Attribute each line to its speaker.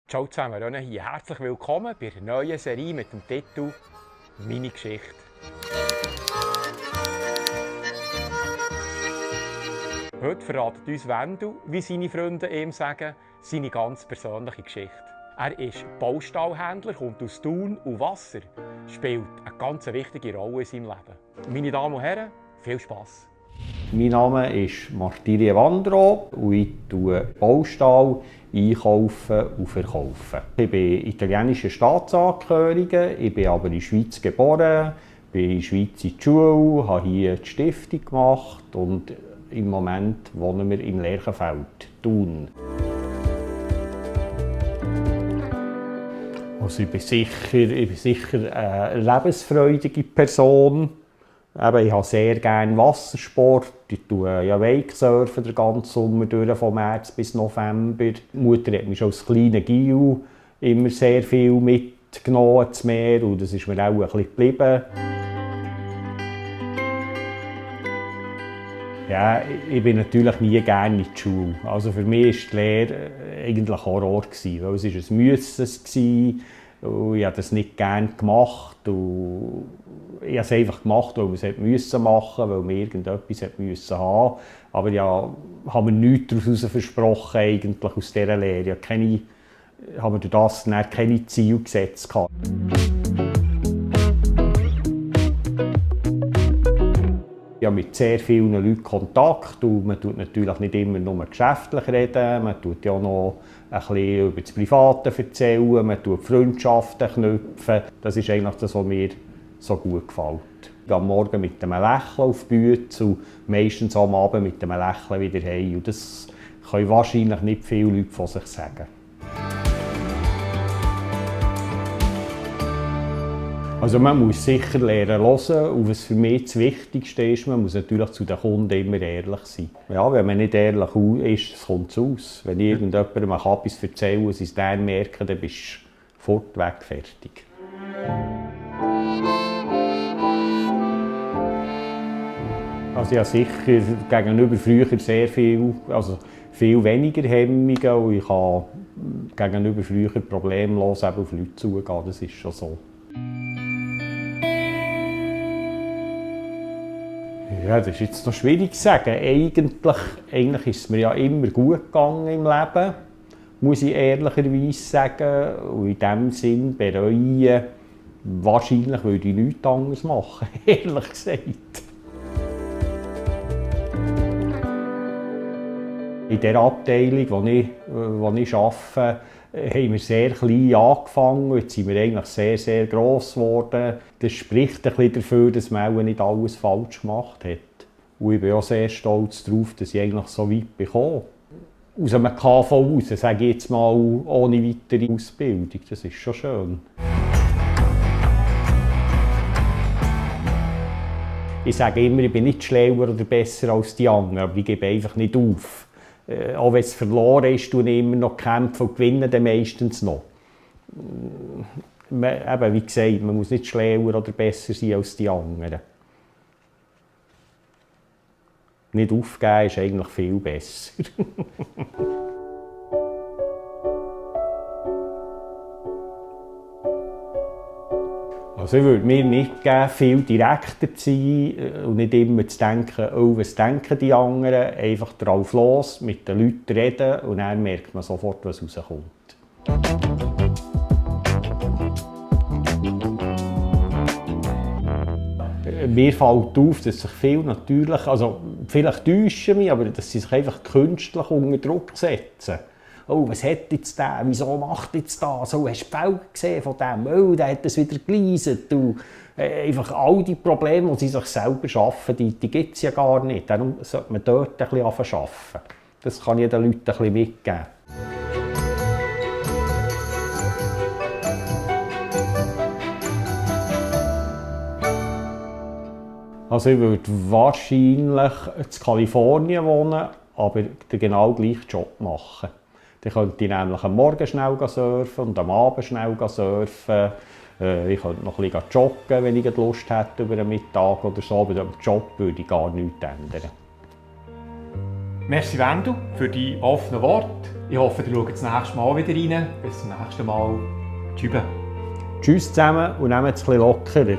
Speaker 1: Ciao zusammen, René hier. Herzlich willkommen bei einer neuen Serie mit dem Titel «Meine Geschichte». Heute verratet uns Wendel, wie seine Freunde ihm sagen, seine ganz persönliche Geschichte. Er ist Baustahlhändler, kommt aus Thun und Wasser spielt eine ganz wichtige Rolle in seinem Leben. Meine Damen und Herren, viel Spass!
Speaker 2: Mein Name ist Martirie Wandro und ich tue Baustahl einkaufen und verkaufen. Ich bin italienischer Staatsangehöriger, ich bin aber in der Schweiz geboren, bin in der Schweiz in die Schule, habe hier die Stiftung gemacht und im Moment wohnen wir in Lerchenfeld, Thun. Also ich bin sicher eine lebensfreudige Person. Eben, ich habe sehr gerne Wassersport. Ich tue ja Wakesurfen den ganzen Sommer durch, von März bis November. Die Mutter hat mich schon als kleiner Gil immer sehr viel mitgenommen ins Meer und das ist mir auch ein bisschen geblieben. Ja, ich bin natürlich nie gerne in die Schule. Also für mich war die Lehre eigentlich Horror, weil es war ein Müssen. Und ich habe das nicht gerne gemacht. Und ich habe es einfach gemacht, weil man es machen musste, weil man irgendetwas haben musste. Aber ja, habe mir nichts daraus versprochen eigentlich aus dieser Lehre. Ich habe mir durch das keine Ziele gesetzt. Ich habe mit sehr vielen Leuten Kontakt und man tut natürlich nicht immer nur geschäftlich reden, man tut ja auch noch ein bisschen über das Private erzählen, man tut Freundschaften knüpfen. Das ist eigentlich das, was mir so gut gefällt. Ich gehe am Morgen mit einem Lächeln auf die Bühne und meistens am Abend mit einem Lächeln wieder heim. Und das können wahrscheinlich nicht viele Leute von sich sagen. Also man muss sicher lernen hören und was für mich das Wichtigste ist, man muss natürlich zu den Kunden immer ehrlich sein. Ja, wenn man nicht ehrlich ist, kommt es aus. Wenn irgendjemandem etwas erzählen und sie es dann merken, dann bist du fortweg fertig. Also ich habe sicher gegenüber früher sehr viel weniger Hemmungen und ich kann gegenüber früher problemlos auf Leute zugehen, das ist schon so. Ja, das ist jetzt noch schwierig zu sagen. Eigentlich ist es mir ja immer gut gegangen im Leben, muss ich ehrlicherweise sagen. Und in diesem Sinn bereuen, wahrscheinlich würde ich nichts anderes machen, ehrlich gesagt. In der Abteilung, wo ich arbeite, haben wir sehr klein angefangen. Jetzt sind wir eigentlich sehr, sehr gross geworden. Das spricht ein bisschen dafür, dass man auch nicht alles falsch gemacht hat. Und ich bin auch sehr stolz darauf, dass ich eigentlich so weit bekomme. Aus einem KV raus, sage ich jetzt mal, ohne weitere Ausbildung. Das ist schon schön. Ich sage immer, ich bin nicht schlauer oder besser als die anderen, aber ich gebe einfach nicht auf. Auch wenn es verloren ist, tue ich immer noch kämpfen und gewinne dann meistens noch. Eben, wie gesagt, man muss nicht schlauer oder besser sein als die anderen. Nicht aufgeben ist eigentlich viel besser. Also ich würde mir nicht geben, viel direkter zu sein und nicht immer zu denken, oh, was denken die anderen. Einfach drauf los, mit den Leuten reden und dann merkt man sofort, was rauskommt. Mir fällt auf, dass sich viele natürlich, also vielleicht täuschen mich, aber dass sie sich einfach künstlich unter Druck setzen. Oh, was hat jetzt der? Wieso macht jetzt das? Oh, hast du die Felgen gesehen von dem? Oh, der hat das wieder geleiset. Einfach all die Probleme, die sie sich selber schaffen, die gibt es ja gar nicht. Darum sollte man dort ein bisschen arbeiten. Das kann ich den Leuten ein bisschen mitgeben. Also ich würde wahrscheinlich in Kalifornien wohnen, aber den genau gleichen Job machen. Dann könnte ich nämlich am Morgen schnell surfen und am Abend schnell surfen. Ich könnte noch ein bisschen joggen, wenn ich Lust hätte über einen Mittag oder so. Aber am Job würde ich gar nichts ändern.
Speaker 1: Merci Wendel für die offenen Worte. Ich hoffe, ihr schaut das nächste Mal wieder rein. Bis zum nächsten Mal. Tschüss.
Speaker 2: Tschüss zusammen und nehmt es ein bisschen lockerer.